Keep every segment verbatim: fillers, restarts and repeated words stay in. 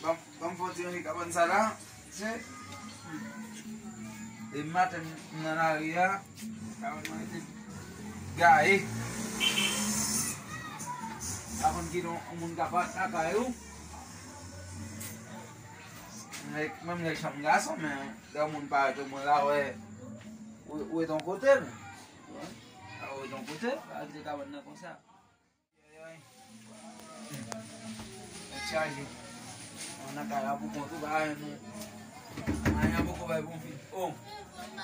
Ban m, ban m fè yon ti ranje kabann sa la. Se, depi maten m nan lari a, kabann mwen rete gaye. Pa konn ki non yon moun ka parèt lakay ou. Menm lè chanm gason, men lè yon moun parèt, mwen la wè, ou, ou ret yon kote, men. Ou ret yon kote, pa kite kabann nan konsa. Tèt chaje. Mwen nan kay la pou kont ou, pa gen nou. Anyen poko bay pou fi. Oh.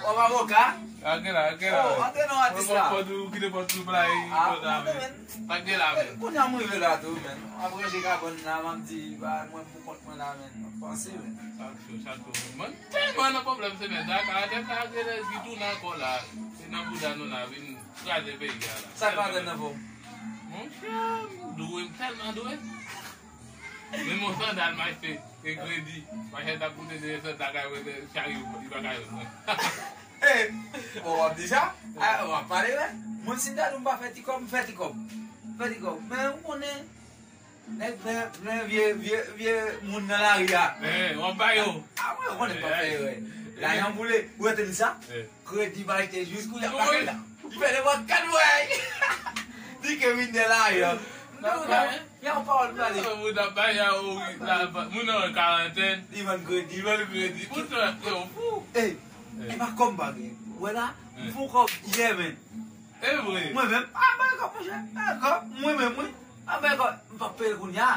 Oh, avoka. Antre la, antre la. Oh, antre non, atis la. Fò nou kite pòt sou play. Ah, antre, men. Antre la, men. Kounye a m rive la tou, men. M ap ranje kabann la, m ap di, ba, mwen pou kont mwen la, men. M ap panse, men. Chak jou, chak jou, men. Mwen tèlman nan pwoblèm semèn sa, karantèn sa, genlè ki tounen ankò la. Se nan bouda nou la, vin kraze peyi a la. Sa karantèn nan fè w? Monchè, m dwe, m tèlman dwe. Men m yon sandal m achte, e kredi. Machann t ap koute de sandal kay mwen, de chari, li pa ka jwenn mwen. Eh, bon, w ap di sa? Ah, w ap pale, wè. Mwen, si m ta di w m pa fè ti kòb, m fè ti kòb. M fè ti kòb. Men, ou konnen, nèg plen, plen vye, vye, vye moun nan lari a. Eh, w ap ba yo. Ah, mwen, ou konnen m p ap fè erè. Lajan boule, ou rete m sa? Eh. Kredi m achte jis kounye a, pa gen la. Li fè nenpòt kat mwen. Di ke vin de lajan. N ap bay. Gen yon pawòl m pale. Moun ap bay a, wi, la, moun nan karantèn. Li vann kredi. Li vann kredi. Moun sa, yo fou. Ey, e pa kòb m pa gen. Wè la, m fè yon kòb yè, men. E vre. Mwen menm, a bay kòb, monchè. Bay kòb, mwen menm, wi. A bay kòb, m p ap peye l kounye a.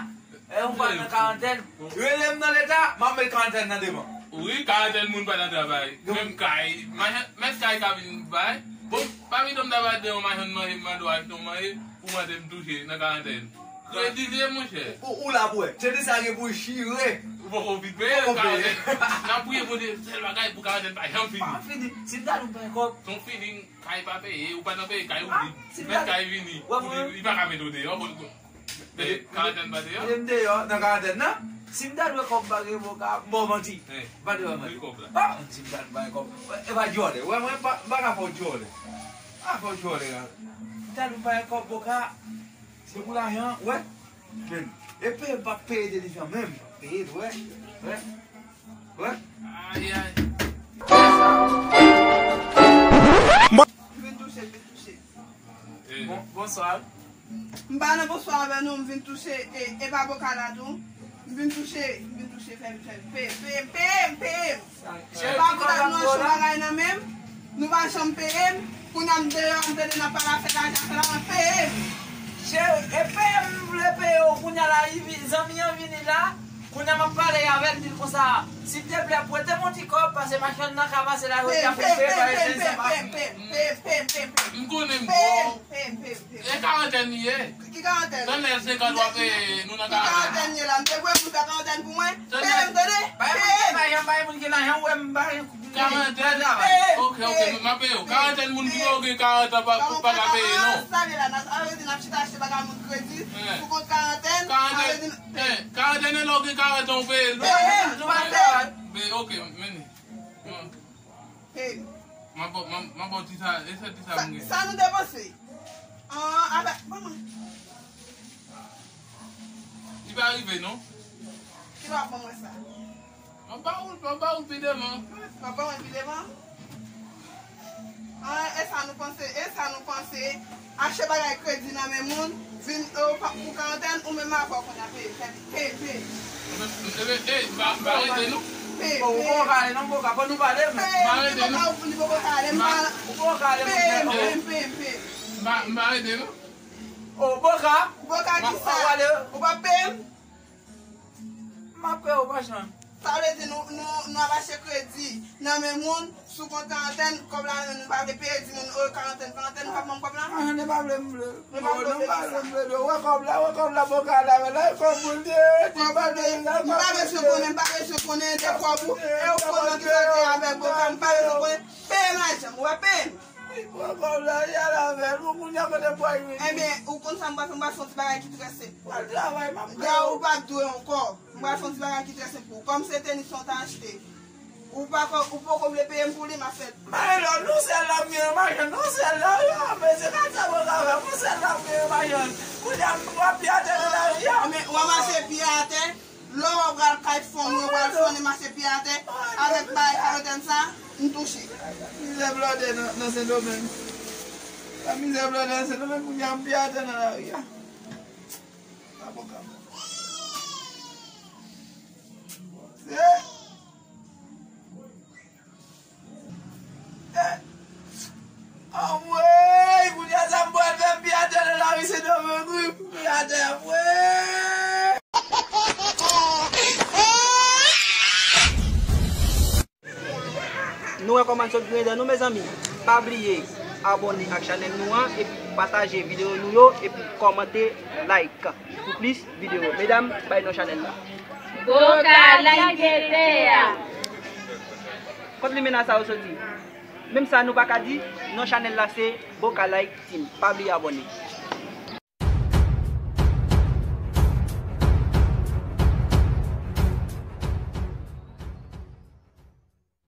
E, ou pral nan karantèn. Rele m nan leta, m ap met karantèn nan devan. Wi, karantèn moun pa nan travay. Menm kay, machann, mèt kay ka vin bay. Bon, pa vin m ta pral de yon machann manje, m mande w achte yon manje, pou mande m touche nan karantèn. Kredi li ye, monchè. Ou, ou la pou wè. Se de sa gen pou chire. Ou poko vin peye karantèn. N ap priye Bondye, sèl bagay pou karantèn pa janm fini. Pa fini. Si m ta di w m pa gen kòb. Ton feeling. Kay pa peye, ou pa nan peye, kay ou vid. Mèt kay vini, ou li, li pa ka mete w deyò. Bon, bon. Karantèn pa deyò? Mete m deyò nan karantèn nan. Si m ta dwe kòb m pa gen, bon, ka, m ba w manti. M pa dwe manti. Bon, si m ta dwe bay kòb. E pa djòlè. Wè, mwen, m pa, m pa ka fè w djòlè. M pa ka fè w djòlè, la. M ta dwe bay kòb, bon, ka. Se pou lajan, wè. Men, e peye m p ap peye de li jan menm. Peye l, wè. Wè. Wè. Ay, ay. M vin touche, m vin touche. Bon, bonswa. M pa nan bonswa avè nou, m vin touche, e, e pa boka la tou. M vin touche, m vin touche, fè m, fè m, peye m, peye m, peye m, peye m. Chèf, pa kontak nou anchon bagay nan men m. Nou pa janm peye m. Kounye a m deyò, m tande n ap pale afè lajan, afè lajan, peye m. Cheri, e peye m, m vle peye w. Kounye a la, zanmi an vini la. Kounye a m ap pale avè l, m di l konsa, silteplè, prete m yon ti kòb, paske machann nan ka pase la, yo di ap koupe, pa ete sa pa fini. M konnen m gwo. E karantèn li ye. Ki karantèn? Nan nèf senkant w ap peye, nou nan karantèn. Ki karantèn ye la? M te voye moun fè karantèn pou mwen? Peye m, tande? Bay moun ki gen lajan, bay moun ki gen lajan, ou wè m bay. Karantèn? Ok, ok, m ap peye w. Karantèn moun ki gen karant an pa, pa ka peye, non. Sa vle la, sa vle di n ap chita achte bagay moun kredi, pou kont karantèn, sa vle di. Karantèn e lè w gen karant an, ou peye l. Peye m, nou pa peye. Ok, men. Peye m. M ap ba w, m ap, m ap ba w ti sa, e sèl ti sa m gen. Sa nou depanse? An, avèk, ban mwen. Li pa rive, non. Ki lè w ap ban mwen sa? M ap ba w l, m ap ba w l pi devan. W ap ban mwen l pi devan? An, e sa nou panse, e sa nou panse. Achte bagay kredi nan men moun, vin, e, ou pa, pou karantèn, ou menm avè w konn ap peye, peye, peye. Ebyen, ey, m pa, m pa rete, non. Peye, peye. Ou poko ka ale, non, m poko ka, fò nou pale, men. Peye, m poko ka, ou poko ka ale, m pa. Ou poko ka ale, peye, peye, peye, peye. M pa, m pa rete, non. O, boka. Boka ki sa? Ou pa peye m? M ap peye w, pa janm. Sa vle di nou, nou, nou ap achte kredi nan men moun sou kont karantèn, kòb la nan men nou, pa vle peye, di moun, o, karantèn, karantèn, nou p ap ban m kòb la? Machann nan pa vle m vle. Nou pa vle m vle, ki sa? M pa vle m vle. Wè kòb la, wè kòb la, boka la, men la, e kòb moun, di, di, pa vle m la, m pa bezwen konnen, m pa bezwen konnen de kòb ou, e ou konn nan ki sa te avèk boka, m pa bezwen konnen. Peye m lajan m, ou pa peye m. Li pran kòb la, li al avè l. Bon, kounye a kote m pral vini? Ebyen, ou konn sa m pral fè, m pral fè yon ti bagay ki trè senp pou ou. Al travay, m ap peye w. Dayè, ou p ap dwe ankò. M pral fè yon ti bagay ki trè senp pou ou. Kòm se tenis sa w te achte, ou pa ko, ou poko vle peye m pou li, m ap fè. Marie-Laure, nou sèl la m gen nan machann, nou sèl la, yo, men se kat sa mwen ka fè, nou sèl la m gen nan machann. Kounye a, m pran pye atè nan lari a. Ebyen, ou ranmase pye atè. Lè w pral kay fanm, ou pral sonnen mache pye atè avèk bay kalotèn sa, m touche. Mizè blòdè nan, nan Sendomeng. La mizè blòdè nan Sendomeng, kounye a m pye atè nan lari a. Sa bon, sa bon. Se Anmwey, kounye a sa m pral fè, m pye atè nan lari Sendomeng wi, m pye atè, anmwey. Nou wè kòman n sot griyen dan nou, mezanmi. Pa bliye abòne ak chanèl nou an epi pataje videyo nou yo epi kòmante, like pou plis videyo. Medam, bay non chanèl la. Boka Like T V a. Kot limena sa yo soti? Menm sa nou pa ka di, non chanèl la se Boka Like Team. Pa bliye abòne.